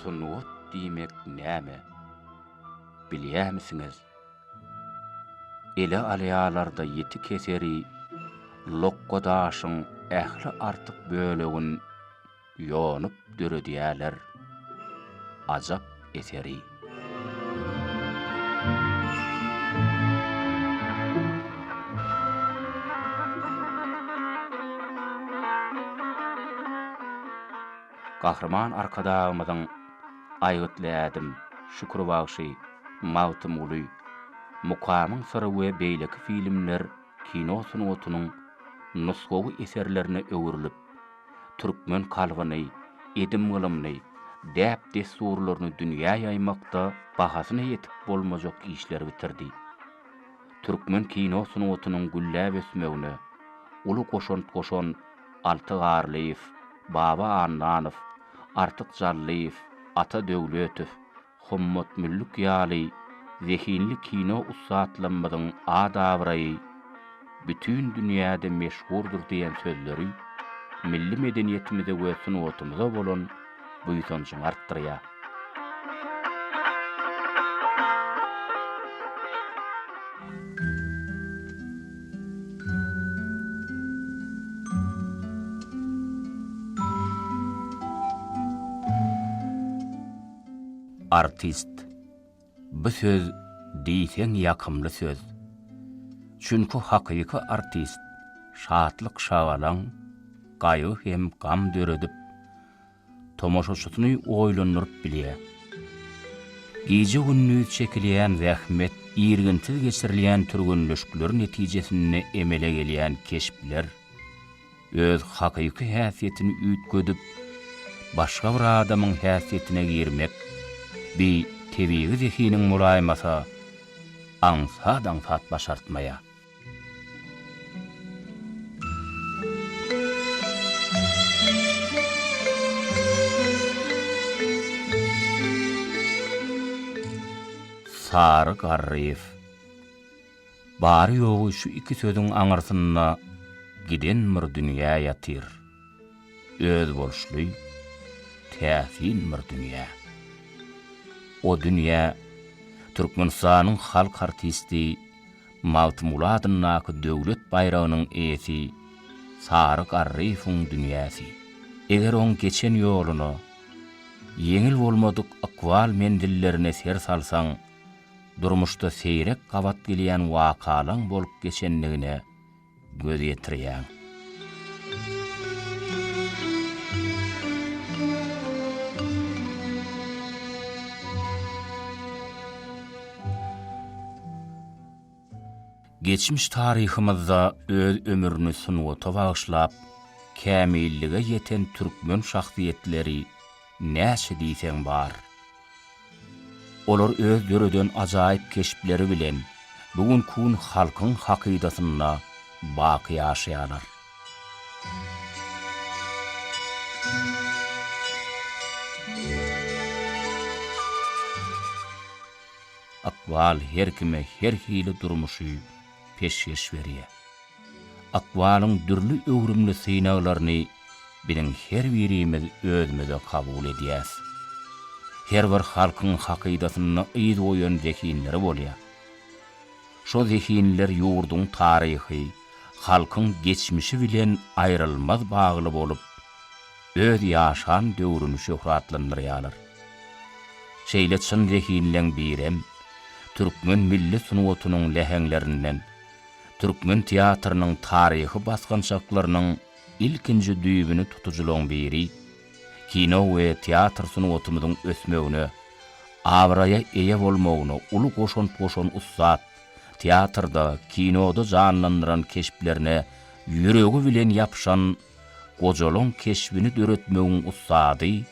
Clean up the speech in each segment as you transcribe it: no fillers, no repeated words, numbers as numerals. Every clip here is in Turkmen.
Sungat diýmek näme? Bilýärmisiňiz? Ele alýalarda ýiti keseri, Lokga daşyň ähli artyk bölegin Ýonup döredýäler ajap eseri. Gahryman Arkadagymyzyň Aýgytly ädim, Şükür bagşy, Magtymguly, Mukamyň syry we beýleki filmler kino sungatynyň nusgawy eserlerine öwrülip, türkmen kalbyny, edim-gylymyny, däp-dessurlaryny dünýä ýaýmakda bahasyna ýetip bolmajak işleri bitirdi. Türkmen kino sungatynyň gülläp ösmegine uly goşant goşan Alty Garlyýew, Baba Annanow, Artyk Jallyýew, Ata Döwletow, Hommat Müllük ýaly zehinli kino ussatlarymyzyň at-abraýy bütin dünýäde meşhurdyr diýen sözleri milli medeniýetimize we sungatymyza bolan buýsanjyňy artdyrýar. Artist. Bu söz diýseň ýakymly söz. Çünki hakyky artist şatlyk-şagalaň, gaýgy hem gam döredip, tomaşaçysyny oýlandyryp bilýär. Gije-gündiz çekilýän zähmet, irginsiz geçirilýän türgenleşikler netijesinde emele gelýän keşpler, öz hakyky häsiýetini üýtgedip, başga bir adamyň häsiýetine girmek, bi tebigy zehiniň bolaýmasa, aňsat-aňsat başartmaýar. Sary Garryýew. Bary-ýogy şu iki sözüň aňyrsynda giden bir dünýä ýatyr. Özboluşly, täsin bir dünýä. O dünýä Türkmenistanyň halk artisti Magtymguly adyndaky döwlet baýragynyň eýesi Sary Garryýewiň dünýäsi. Eger oň geçen ýoluna, ýeňil bolmadyk ykbal menzillerine ser salsaň, durmuşda seýrek gabat gelýän wakalaň bolup geçendigine göz ýetirýäň. Geçmiş taryhymyzda öz ömrüni sungata bagyşlap, kämillige ýeten türkmen şahsyýetleri näçe diýseň bar. Olar öz döreden ajaýyp keşpleri bilen bu günki gün halkyň hakydasynda baky ýaşaýarlar. Ykbal her kime her hili durmuşy peşgeş berýär. Ykbalyň dürli öwrümli synaglaryny biziň her birimiz özümize kabul edýäs. Her bir halkyň hakydasynda yz goýan zehinleri bolýar. Şo zehinler ýurduň taryhy, halkyň geçmişi bilen aýrylmaz bagly bolup, öz ýaşan döwrüni şöhratlandyrýarlar. Şeýle çyn zehinleň birem, türkmen milli sungatynyň läheňlerinden, türkmen teatrynyň taryhy basgançaklarynyň ilkinji düýbüni tutujylaryň biri, kino we teatr sungatymyzyň ösmegine, abraýa eýe bolmagyna uly goşant goşan ussat, teatrda, kinoda janlandyran keşplerine ýüregi bilen ýapyşan gojalaň keşbini döretmegiň ussady,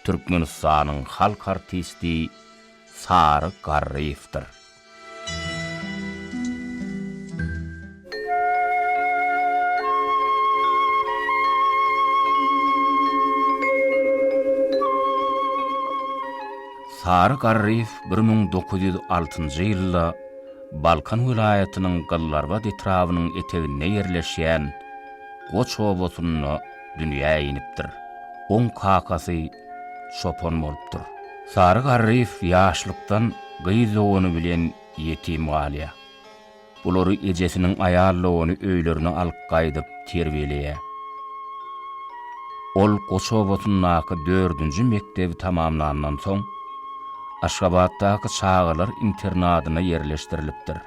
Türkmenistanyň halk artisti Sary Garryýewdir. Sary Garryýew 1906-njy ýylda Balkan welaýatynyň Gyzlarbat etrabynyň eteginde ýerleşýän Goç obasynda dünýä inipdir. Oň kakasy çopan bolupdyr. Sary Garryýew ýaşlykdan gyz dogany bilen ýetim galýar. Bulary ejesiniň aýal dogany öýlerine alyp gaýdyp terbiýeleýär. Ol Goç obasyndaky dördünji mekdebi tamamlandan soň, Aşgabatdaky çagalar internadyna ýerleşdirilipdir.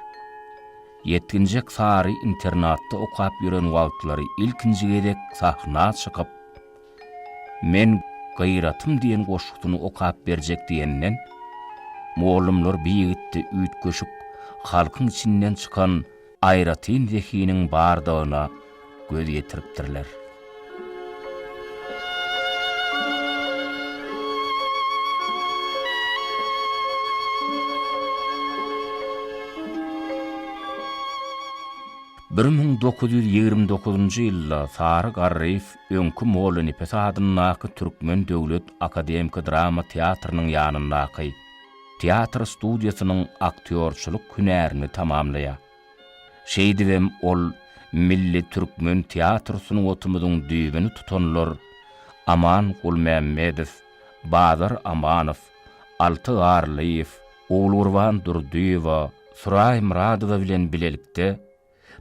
Ýetginjek Sary internatda okap ýören wagtlary ilkinji gezek sahna çykyp, Men Gyratym diýen goşgusyny okap berjek diýenden, mugallymlar bi ýigitde üýtgeşik, halkyň içinden çykan aýratyn zehiniň bardygyna göz ýetiripdirler. 1929-njy ýylda Sary Garryýew öňki Mollanepes adyndaky Türkmen döwlet akademiki drama teatrynyň ýanyndaky teatr studiýasynyň aktýorçylyk hünärini tamamlaýar. Şeýdibem ol milli türkmen teatr sungatymyzyň düýbüni tutanlar Aman Gulmämmedow, Bazar Amanow, Alty Garlyýew, Ogulgurban Durdyýewa, Suraý Myradowa bilen bilelikde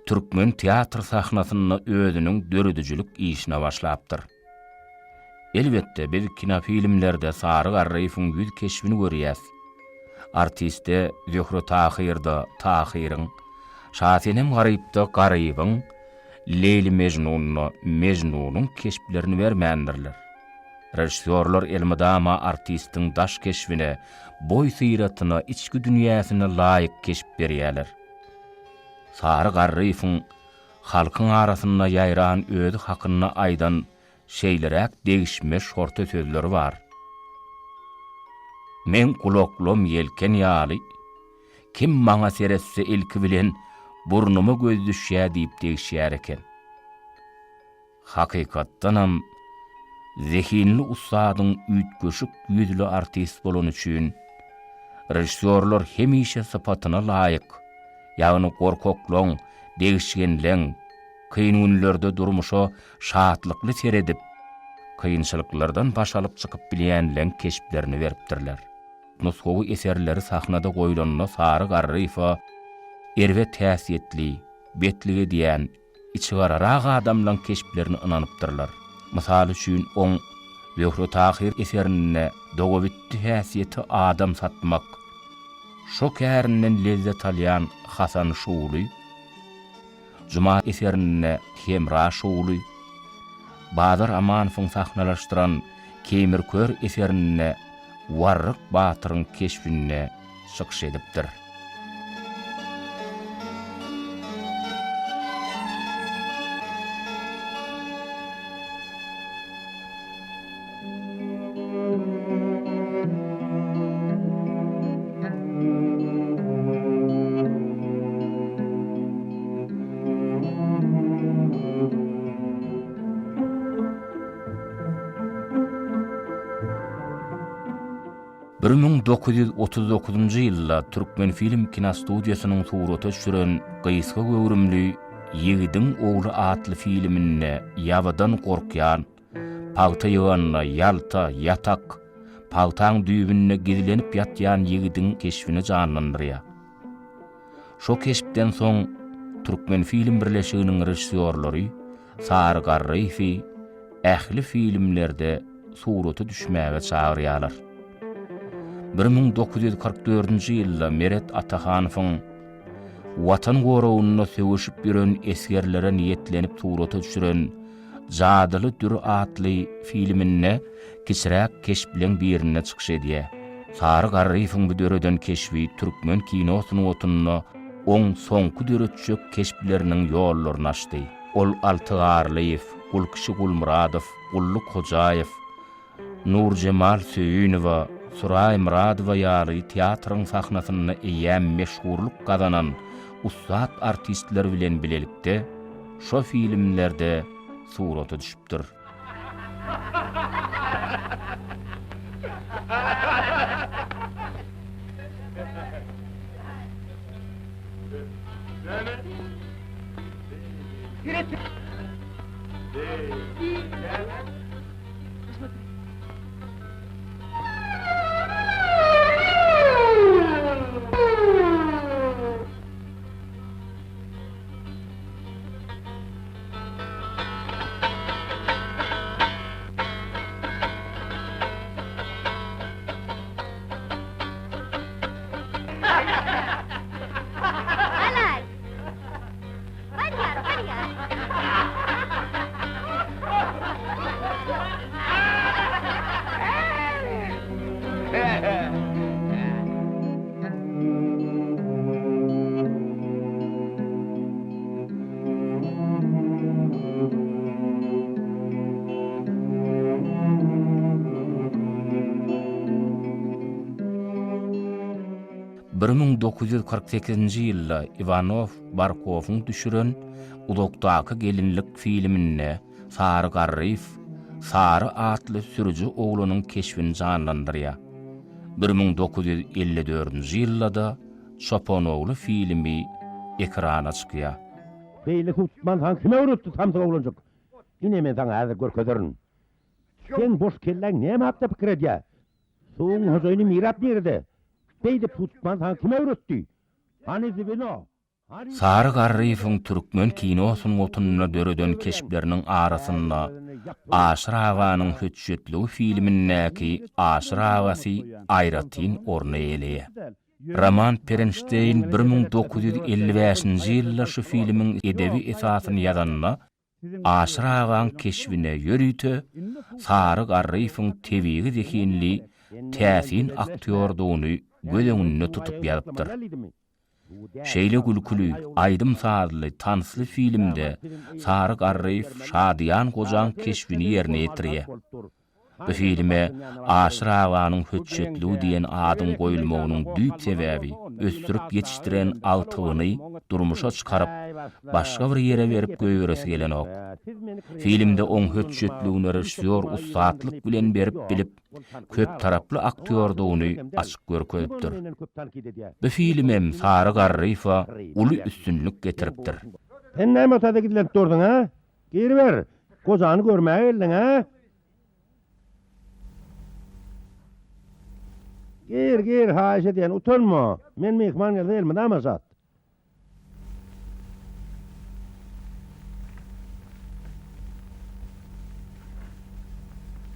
türkmen teatr sahnasynda özüniň döredijilik işine başlapdyr. Elbetde, biz kinofilmlerde Sary Garryýewiň ýüz keşbini görýäs. Artistde Zöhre Tahyrda Tahyryň, Şasenem Garypda Garybyň, Leýli-Mejnunda Mejnunyň keşplerini bermändirler. Režissýorlar elmydama artistiň daş keşbine, boý-syratyna, içki dünýäsine laýyk keşp berýärler. Sary Garryýewiň halkyň arasynda ýaýran özi hakynda aýdan şeýleräk degişme şorta sözleri bar, Meň gulaklam ýelken ýaly, kim maňa seretse ilki bilen burnuma göz düşýär diýip degişýär eken. Hakykatdanam, zehinli ussadyň üýtgeşik ýüzli artist bolany üçin, režissýorlar hemişe sypatyna laýyk, ýagny gorkaklaň, degişgenleň, kyn günlerde durmuşa şatlykly seredip, kynçylyklardan baş alyp çykyp bilýänleň keşplerini beripdirler. Nusgawy eserleri sahnada goýlanda Sary Garryýewe erbet häsiýetli, betlik edýän, içigararak adamlaň keşplerini ynanypdyrlar. Mysal üçin, oň Zöhre-Tahyr eserinde dogabitdi häsiýeti adam satmak, şo kärinden lezzet alýan Hasan Şuwly, Juma eserinde Hemra Şuwly, Bazar Amanowyň sahnalaşdyran Keýmir kör eserinde Warryk batyryň keşbinde çykyş edipdir. 1939-njy ýylda Türkmenfilm kinostudiýasynyň surata düşüren gysga göwrümli Ýigidiň ogly atly filminde ýabydan gorkýan, pagta ýyganda ýalta, ýatak, pagtaň düýbünde gizlenip ýatýan ýigidiň keşbini janlandyrýar. Şo keşpden soň Türkmenfilm birleşiginiň režissýorlary Sary Garryýewi ähli filmlerde surata düşmäge çagyrýarlar. 1944-nji ýylda Meret Atahanowyň Watan goragynda söweşip ýören esgerlere niýetlenip surata düşüren Jadyly dür atly filminde kiçiräk keşpleň birinde çykyş edýär. Sary Garryýewiň bu döreden keşbi türkmen kino sungatynda oň soňky döretjek keşpleriniň ýollaryny açdy. Ol Alty Garlyýew, Gulkişi Gulmyradow, Gulluk Hojaýew, Nurjemal Söýünowa, Suraý Myradowa ýaly teatryň sahnasynda eýýäm meşhurlyk gazanan ussat artistler bilen bilelikde şo filmlerde surata düşüpdir. 1948-nji ýylda Iwanow Barkowyň düşüren Uzakdaky gelinlik filminde Sary Garryýew Sary atly sürüji oglanyň keşbini janlandyrýar. 1954-nji ýylda-da Çopanogly filmi ekrana çykýar. Beýle tutman saňa kim öwretdi samsyk oglanjyk? Ine men saňa häzir görkezerin. Seň boş kelläň näme hakda pikir edýä? Suwuň hojaýyny mirap nirede? Beýdip suw tutmany saňa kim öwretdi? Hany zweno? Hany. Sary Garryýewiň türkmen kino sungatynda döreden keşpleriniň arasynda Aşyr aganyň hötjetligi filmindäki Aşyr agasy aýratyn orny eýeleýär. Roman Perenşteýn 1955-nji ýylda şu filmiň edebi esasyny ýazanda, Aşyr agaň keşbine ýörite Sary Garryýewiň tebigy zehinli, täsin aktýordygyny göz öňünde tutup ýazypdyr. Şeýle gülküli, aýdym-sazly, tansly filmde Sary Garryýew şadyýan gojaň keşbini ýerine ýetirýär. Bu filme Aşyr aganyň hötjetligi diýen adyň goýulmagynyň düýp sebäbi, ösdürip ýetişdiren agtygyny durmuşa çykaryp, başga bir ýere berip goýberesi gelenok. Filmde oň hötjetligini režissýor ussatlyk bilen berip bilip, köptaraply aktýordygyny açyk görkezipdir. Bu filmem Sary Garryýewe uly üstünlik getiripdir. Sen näme otada gizlenip dursuň, a? Giriber! Gojany görmäge geldiň, a? Gir, gir, haýyş edýän, utanma! Men myhman gelse elmydama şat.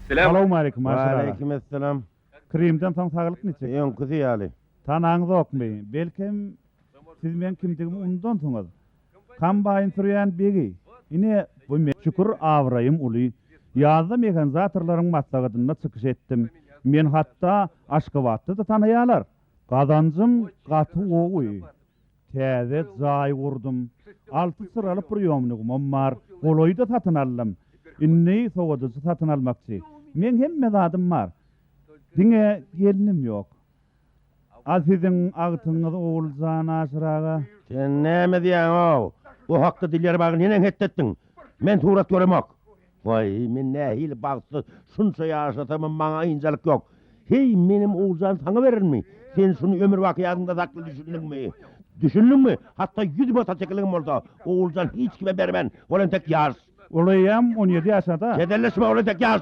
Salowmaleýkim, Aşyr aga. Waleýkim-esselam. Krymdan soň saglyk niçik? Öňküsi ýaly. Tanaňzokmy? Belkem, siz meň kimdigimi unudansyňyz. Kombaýn sürýän begi. Ine, bu men. Şükür, abraýym uly. Ýazda mehanizatorlaryň maslahatynda çykyş etdim. Men hatda Aşgabatda-da tanaýarlar. Gazanjym gaty gowy. Täze jaý gurdum. Alty çyraly priýomnigimem bar. Golaýda satyn aldym. Indi sowadyjy satyn almakçy. Meň hemme zadym bar. Diňe gelnim ýok. A siziň agtygyňyz Oguljan Aşyr aga? Sen näme diýýäň-ow? Bu hakda dil ýarmagy neneň hetdi etdiň? Men surat göremok. Waý, men nähili bagtsyz, şunça ýaşasamam maňa ynjalyk ýok. Heý, menem Oguljany saňa bererin-mi? Sen şuny ömürbaky ýadyňda sakla, düşündiňmi? Düşündiňmi? Hatda ýüzüme saçakylygym bolsa, Oguljany hiç kime bermen, ol entek ýaş. Ol eýýäm 17 ýaşada. Jedelleşme, ol entek ýaş.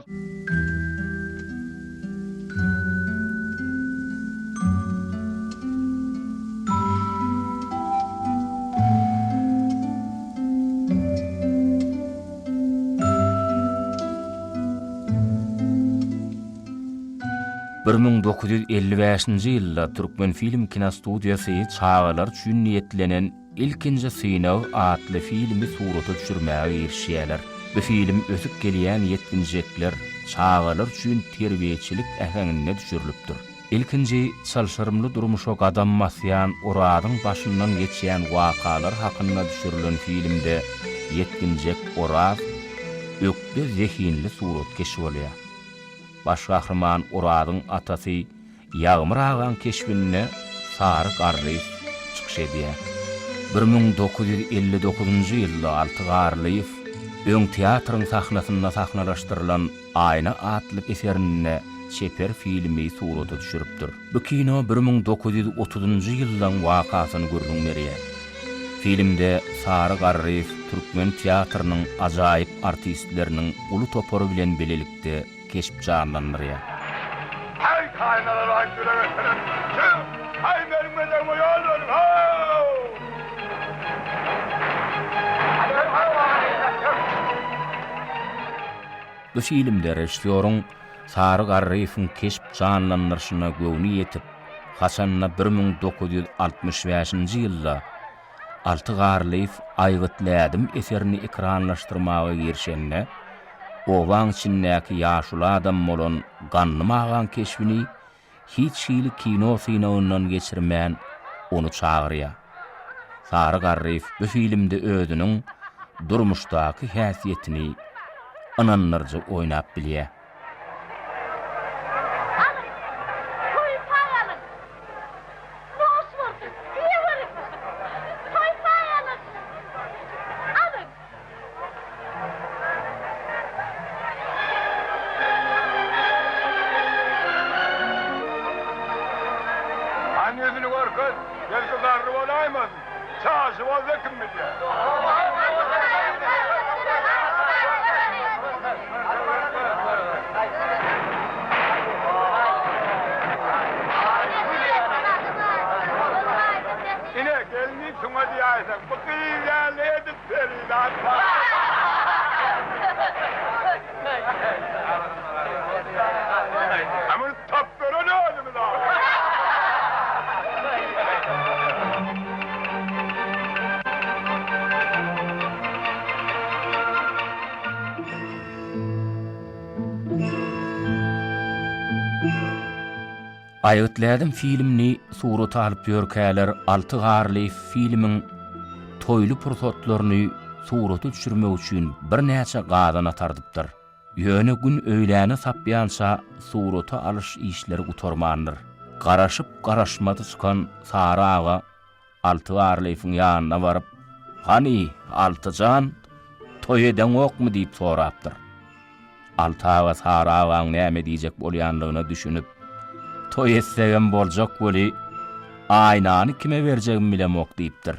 1955-nji ýylda Türkmenfilm kinostudiýasy çagalar üçin niýetlenen Ilkinji synag atly filmi surata düşürmäge girişýärler. Bu film ösüp gelýän ýetginjekler, çagalar üçin terbiýeçilik äheňinde düşürilipdir. Ilkinji çylşyrymly durmuşa gadam basýan Orazyň başyndan geçýän wakalar hakynda düşürilen filmde ýetginjek Oraz ökde zehinli suratkeş bolýar. Baş gahryman Orazyň atasy Ýagmyr agaň keşbinde Sary Garryýew çykyş edýär. 1959-njy ýylda Alty Garlyýew öň teatryň sahnasynda sahnalaşdyrylan Aýna atly eserinde çeper filmi surata düşüripdir. Bu kino 1930-njy ýyllaň wakasyny gürrüň berýär. Filmde Sary Garryýew türkmen teatrynyň ajaýyp artistleriniň uly topary bilen bilelikde keşp janlandyrýar. Haý, taýnalar aýt ýürek etseler, çyk! Haý, meniň bezegime ýol beriň, how! Bu filmde režissýoryň Sary Garryýewiň keşp janlandyryşyna göwni ýetip, haçanda 1965-nji ýylda Alty Garlyýew Aýgytly ädim eserini ekranlaşdyrmaga girişende, obaň içindäki ýaşuly adam bolan Gandym agaň keşbini hiç hili kino synagyndan geçirmän, ony çagyrýar. Sary Garryýew bu filmde özüniň durmuşdaky häsiýetini ynandyryjy oýnap bilýär. Alyň, toýy paý alyň! Noş bolsun! Görkez, belki garry bolaýmasyn? Çaşy bolsa kim bilýär. Ine, gelin diýip şuňa diýäýseň, bu gyz ýaly edil perizat bar. A muny tapdyran özümiz ahyry. Aýgytlädim filmini surata alyp ýörkäler Alty Garlyýew filmiň toýly pursatlaryny surata düşürmek üçin birnäçe gazan atardypdyr. Ýöne gün öýläne sapýança surata alyş işleri gutarmandyr. Garaşyp-garaşmady çykan Sary aga Alty Garlyýewiň ýanyna baryp, Hany, Alty jan, toý edeňokmy diýip sorapdyr. Alty aga Sary agaň näme diýjek bolýanlygyna düşünip, Toý etsegem boljak weli, Aýnany kime berjegimi bilemok diýipdir.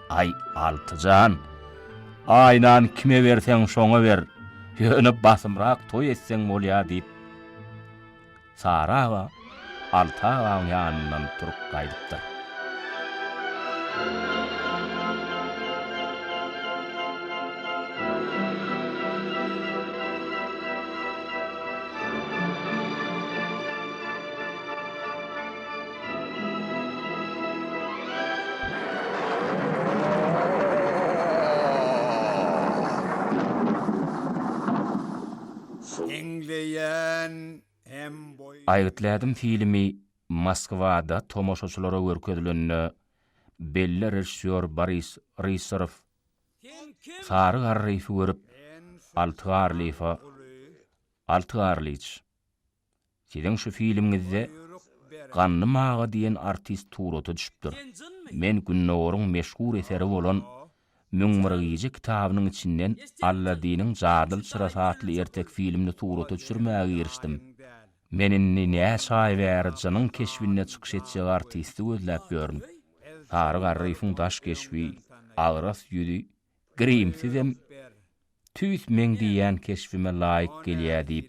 Aý, Alty jan, Aýnany kime berseň şoňa ber, ýöne basymrak toý etseň bolýa diýip, Sary aga Alty agaň ýanyndan turup gaýdypdyr. Diňleýän hem boý. Aýgytlädim filmi Moskwada tomaşaçylara görkezilende belli režissýor Boris Rysarow Sary Garryýewi görüp, Alty Garlyýewe, Alty Garlyç, Siziň şu filmiňizde Gandym aga diýen artist surata düşüpdir. Men Gündogaryň meşhur eseri bolan 1001 gije kitabynyň içinden Alladiniň jadyly çyrasy atly erteki filmini surata düşürmäge girişdim. Men indi näçe aý bäri jynyň keşbinde çykyş etjek artisti gözläp ýörün. Sary Garryýewiň daş keşbi, agras ýüzi, grimsizem Tüýs meň diýýän keşbime laýyk gelýä diýip,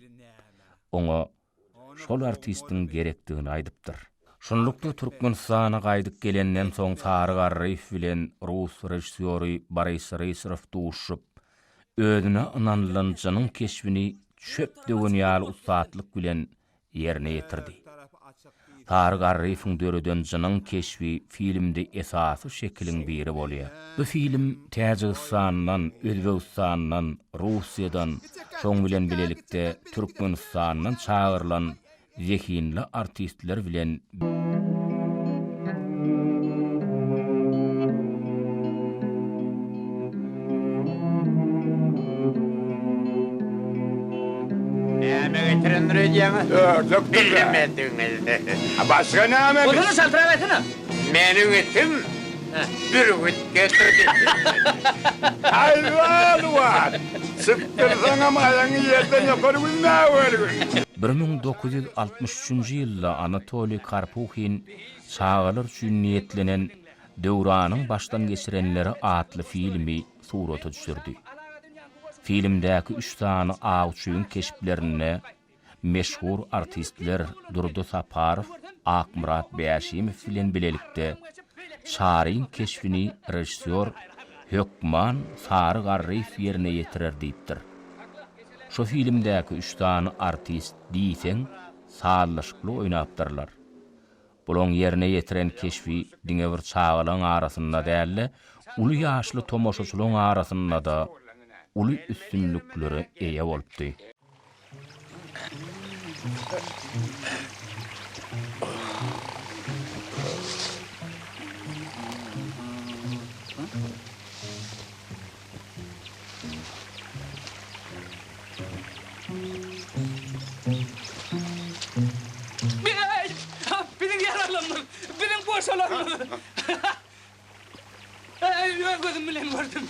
oňa şol artistiň gerekdigini aýdypdyr. Şunlukda Türkmenistana gaýdyp gelenden soň Sary Garryýew bilen rus režissýory Boris Rysarow duşuşyp, özüne ynanylan jynyň keşbini çöp döwen ýaly ussatlyk bilen ýerine ýetirdi. Sary Garryýewiň döreden Jynyň keşbi filmde esasy şekiliň biri bolýar. Bu film Täjigistandan, Özbegistandan, Russiýadan, şoň bilen bilelikde Türkmenistandan çagyrylan zehinli artistler bilen Näme getirendir öýdýäňiz? Ördek Bilmediňiz. Başga näme? Bolsana çaltrak aýtsana. Meniň itim bürgüt getirdi. Haýwan-wan! Çypdyrsaňam aýagyňy ýerden ýokary üzmäwergin. 1963-nji ýylda Anatoliý Karpuhin çagalar üçin niýetlenen Döwranyň başdan geçirenleri atly filmi surata düşürdi. Filmdäki üç sany awçyň keşplerinde meşhur artistler Durdy Saparow, Akmyrat Bäşimow bilen bilelikde Çaryň keşbini režissýor hökman Sary Garryýew ýerine ýetirer diýipdir. Şo filmdäki üç sany artist diýseň sazlaşykly oýnapdyrlar. Bulaň ýerine ýetiren keşbi diňe bir çagalaň arasynda däl-de, uly ýaşly tomaşaçylaň arasynda-da uly üstünliklere eýe bolupdy. Biziň ýaralarymyz, biziň goşalarymyz. Öz gözüm bilen gördüm.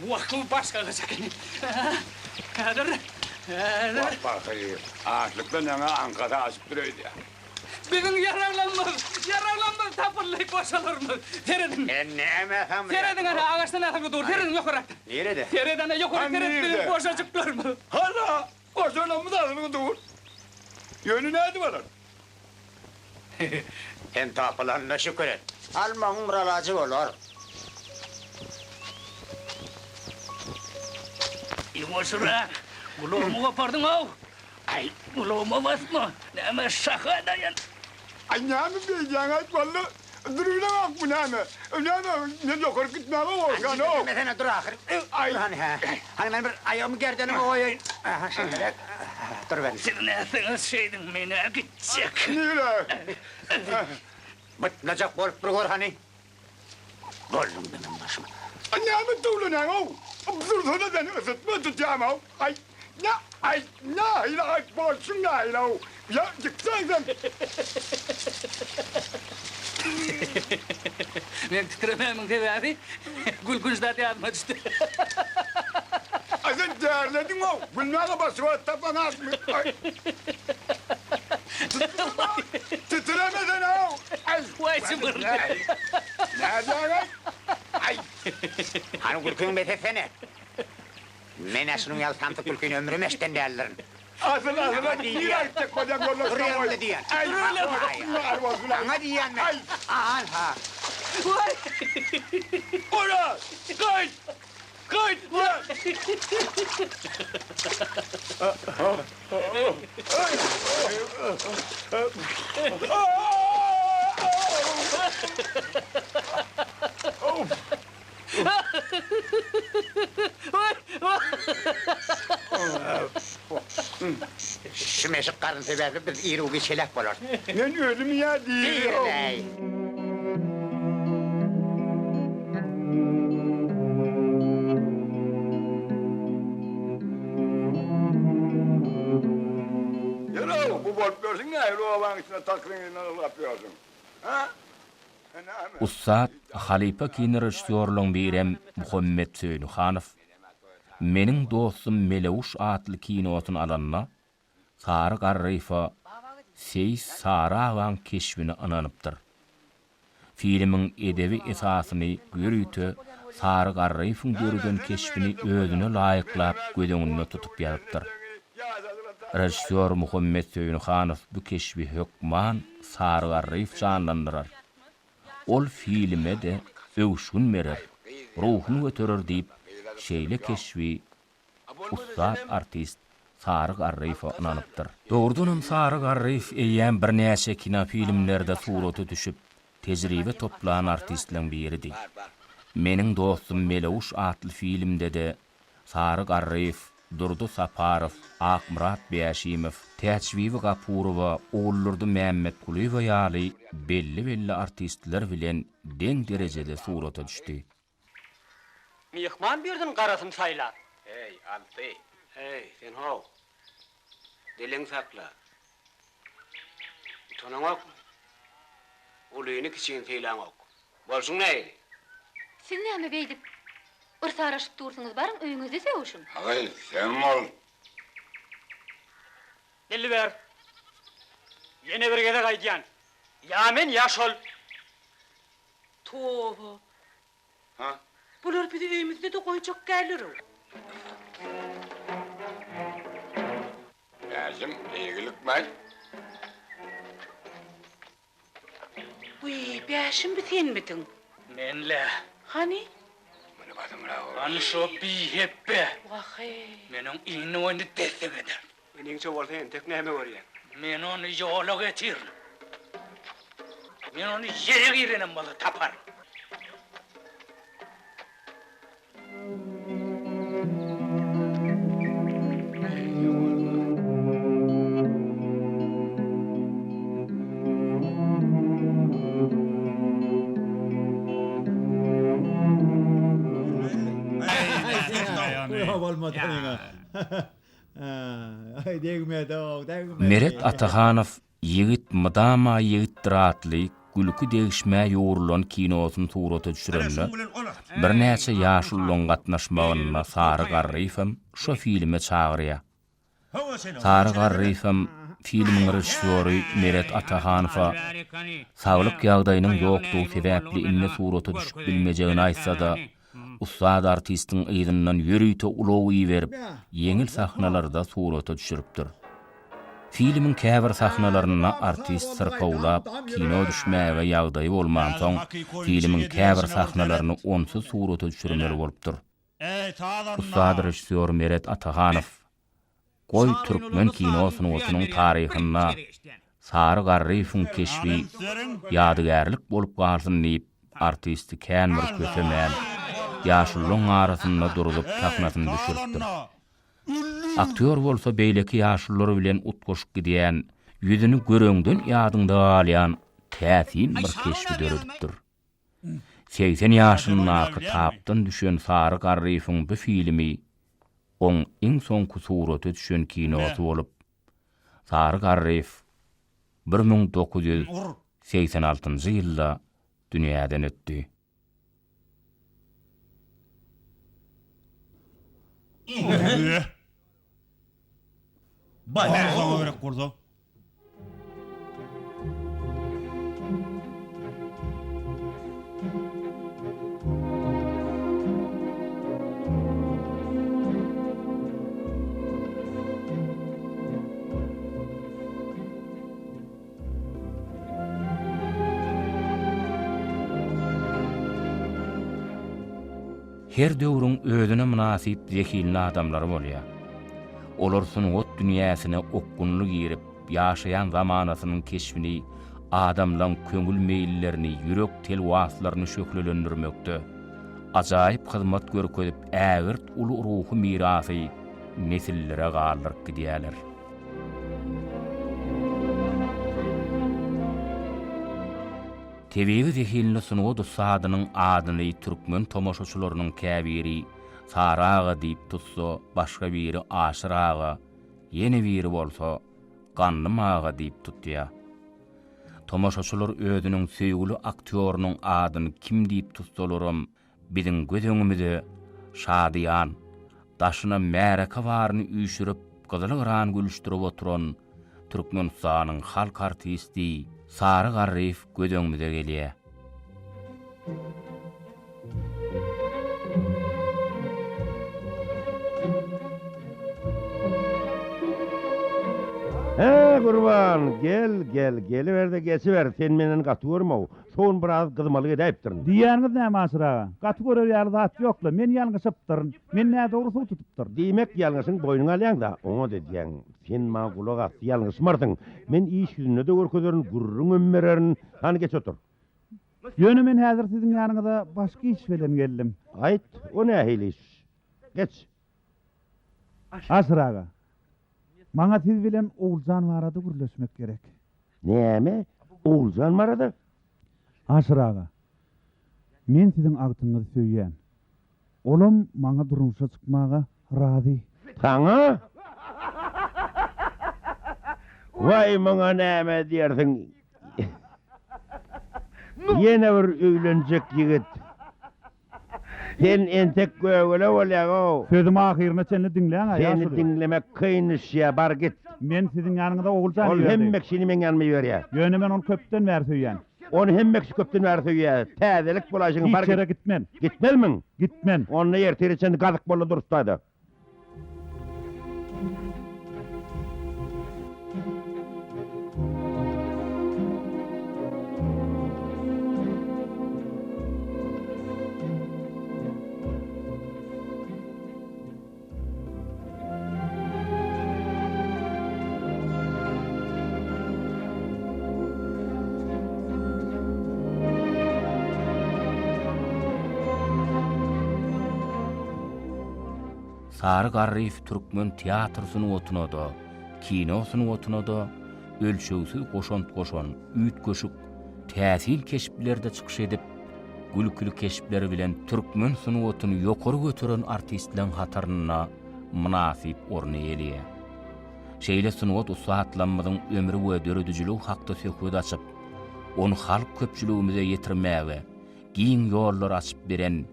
Wah, bu başga gyş ekeni. Häzir, häzir. Wah, pahyr, açlykdan ýaňa aňkasy aşypdyr öýdýän. Biziň ýaraglarymyz, ýaraglarymyz tapyldy, goşalarymyz. Serediň. Men näme samraýan? Serediň ana, agaçdan asylgy dur. Serediň ýokarakda. Nirede? Seret ana, ýokary seret, biziň goşajyklarymyz. Hana, goşalarymyz asylgy dur. Ýöne nädip alar? Sen tapylanyna şükür et. Almagyň bir alajy bolar. Ýuwaşrak, gulagymy gopardyň-ow! Aý, gulagyma basma, näme şaha daýan. Aý, näme beýdýäň-aýt walla, durubilemok bu näme? Näme, men ýokaryk gitmäge gorkýan-ow. Gitmesene, dur ahyry. Dur hany, hä. Hany men bir aýagymy gerdenime goýaýyn. Aha, şeýleräk. Dur ben. Siz nätseňiz şeýdiň, men-ä gitjek. Nirä? Bytnajak bolup bir gör hany. Bolduň meniň başyma. Aý, näme döwlenäň-ow? Dursana sen, ysytma tutýam-ow. Aý, nä, aý, nähili aýp bolşuň nähili-ow? Ýa, gitseň sen. Meň titremämiň sebäbi gülkünç zat ýadyma düşdi. Aý, sen derlediň-ow, gülmäge başga zat tapaňakmy? Aý. Titremesene-ow! Aý! Waý, jybyr! Nädýäň-aý? Aý! Hany gülküňi bes etsene. Men-ä şunuň ýaly samsyk gülkini ömrüm eşiden däldirin. Asyl, asyl, nirä gitjek bolýaň ýoldaş Dur ýeriňde diýýän. Aý! Saňa diýýän men. Aý! An-ha. Waý! Ora! Gaýt! Gaýt! Şu meşik garyn sebäpli biz iru-giç heläk bolarys. Men özüm ýa diýir-läý. Ýör-ow, bu bolup ýörsüň nähili obaň içinde takryň yzyndan ylgap ýörsüň? Hä? Ussat halypa kinorežissýorlaryň birem Muhammet Söýünhanow Meniň dostum Meleguş atly kinosyny alanda Sary Garryýewe Seýis Sary agaň keşbini ynanypdyr. Filmiň edebi esasyny ýörite Sary Garryýewiň döreden keşbini özüne laýyklap göz öňünde tutup ýazypdyr. Režissýor Muhammet Söýünhanow bu keşbi hökman Sary Garryýew janlandyrar. Ol filme-de öwüşgin berer, ruhuny göterer diýip, şeýle keşbi ussat artist Sary Garryýewe ynanypdyr. Dogrudanam Sary Garryýew eýýäm birnäçe kinofilmlerde surata düşüp, tejribe toplan artistleň biridi. Meniň dostum Meleguş atly filmde-de Sary Garryýew, Durdy Saparow, Akmyrat Bäşimow, Täçbibi Gapurowa, Oguldurdy Mämmetgulyýewa ýaly belli-belli artistler bilen deň derejede surata düşdi. Myhman biriniň garasyny saýlar. Heý, Alty! Heý, sen how! Diliňi sakla. Utanaňokmy? Ulyny-kiçini sylaňok. Bolşuň nähili? Siz näme beýdip, yrsaraşyp dursuňyz, baryň öýüňizde sögüşiň. Agy, sen bol. Belli ber. Ýene bir gezek aýdýan, ýa men, ýa şol. Toba! Ha? Bular bizi öýümizde-de goýjak däldir-ow. Bäşim, eýgilikmäý. Wiý, Bäşim bi senmidiň? Men-le. Hany? Muny basymrak ur. Hany şo bihepbe. Wah-eý. Men oň iňňe boýuny dessek ederin. Meniňçe bolsa entek näme görýäň? Men ony ýola getirin. Men ony ýere girenem bolsa taparyn. Meret Atahanow Ýigit mydama ýigitdir atly gülki-degişmä ýugrulan kinosyny surata düşürende, birnäçe ýaşulularyň gatnaşmagynda Sary Garryýewem şo filme çagyrýar. Sary Garryýewem. filmiň režissýory Meret Atahanowa saglyk ýagdaýynyň ýokdugy sebäpli indi surata düşüp bilmejegini aýtsa-da, ussat artistiň yzyndan ýörite ulag iberip, ýeňil sahnalarda surata düşüripdir. Filmiň käbir sahnalarynda artist syrkawlap, kino düşmäge ýagdaýy bolmansoň, filmiň käbir sahnalaryny onsuz surata düşürmeli bolupdyr. Ussat režissýor Meret Atahanow, Goý, türkmen kino sungatynyň taryhynda Sary Garryýewiň keşbi ýadygärlik bolup galsyn diýip, artisti kän bir kösemän, ýaşululaň arasynda durzup sahnasyny düşüripdir. Aktýor bolsa beýleki ýaşulular bilen utgaşyp gidýän, ýüzüni göreňden ýadyňda galýan täsin bir keşbi döredipdir. 80 ýaşyndaky tapdan düşen Sary Garryýewiň bu filmi oň iň soňky surata düşen kinosy bolup, Sary Garryýew 1986-njy ýylda dünýäden ötdi. Saňa gerek bolsa. Her döwrüň özüne mynasyp zehinli adamlary bolýar. Olar sungat dünýäsine okgunly girip, ýaşaýan zamanasynyň keşbini, adamlaň köňül meýillerini, ýürek telwaslaryny şöhlelendirmekde, ajaýyp hyzmat görkezip ägirt uly ruhy mirasy nesillere galdyryp gidýärler. Tebigy zehinli sungat ussadynyň adyny türkmen tomaşaçylarynyň käbiri Sary aga diýip tutsa, başga biri Aşyr aga, ýene biri bolsa Gandym aga diýip tutýar. Tomaşaçylar özüniň söýgüli aktýorynyň adyny kim diýip tutsalaram, Biziň göz öňümize şadyýan, daşyna märeke baryny üýşürip, gyzyl-gyran gülüşdirip oturan Türkmenistanyň halk artisti Sary Garryýew göz öňümize gelýär. Hä, Gurban, gel, gel, geliber-de geçiber, sen menden gaty görme-ow. Şo gün biraz gyzmalyk edäýipdirin. Diýýäniňiz näme, Aşyr aga? Gaty görer ýaly zat ýok-la. Men ýalňyşypdyryn. Men nädogry suw tutupdyryn. Diýmek, ýalňyşyňy boýnuňa alýaň-da, oňat edýäň. Sen maňa gulak as, ýalňyşmarsyň. Men iş ýüzünde-de görkezerin, gürrüňem bererin. Hany, geç otur. Ýöne men häzir siziň ýanyňyza başga iş bilen geldim. Aýt, o nähili iş? Geç. Aşyr aga, maňa siz bilen Oguljan barada gürleşmek gerek. Näme? Oguljan barada? Aşyr aga, men siziň agtygyňyzy söýýän. Olam maňa durmuşa çykmaga razy. Saňa? Waý, muňa näme diýersiň? Ýene bir öýlenjek ýigit. Sen entek gögele bolýaň-ow. Sözümi ahyryna çenli diňläň-ä, ýaşuly. Seni diňlemek kyn düşýä, bar git. Men siziň ýanyňyza Oguljan Ol iberdi. hemme kişini meň ýanyma iberýär. Ýöne men ony köpden bäri söýýän. Ony hemme kişi köpden bäri söýýär. Täzelik bolaýşyň, bar Hiç ýere git. gitmen. Gitmezmiň? Gitmen. Onda ertire çenli gazyk bol-da durusdaýda. Sary Garryýew türkmen teatr sungatyna-da, kino sungatyna-da ölçegsiz goşant goşan, üýtgeşik, täsin keşplerde çykyş edip, gülküli keşpleri bilen türkmen sungatyny ýokary göteren artistleň hatarynda mynasyp orun eýeleýär. Şeýle sungat ussatlamyzyň ömri we döredijiligi hakda söhbet açyp, ony halk köpçüligimize ýetirmäge giň ýollar açyp beren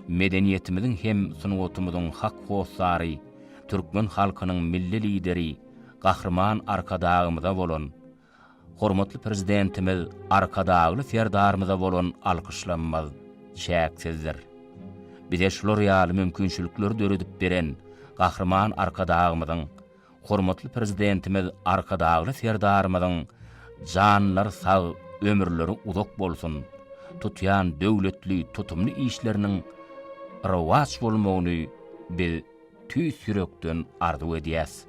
medeniýetimiziň hem sungatymyzyň hak hossary, türkmen halkynyň Milli Lideri. Gahryman Arkadagymyza bolan, hormatly Prezidentimiz Arkadagly Serdarymyza bolan alkyşlamyz çäksizdir. Bize şular ýaly mümkinçilikleri döredip beren Gahryman Arkadagymyzyň, hormatly Prezidentimiz Arkadagly Serdarymyzyň janlary sag, ömürleri uzak bolsun, tutýan döwletli, tutumly işleriniň rowaç bolmagyny biz tüýs ýürekden arzuw edýäs.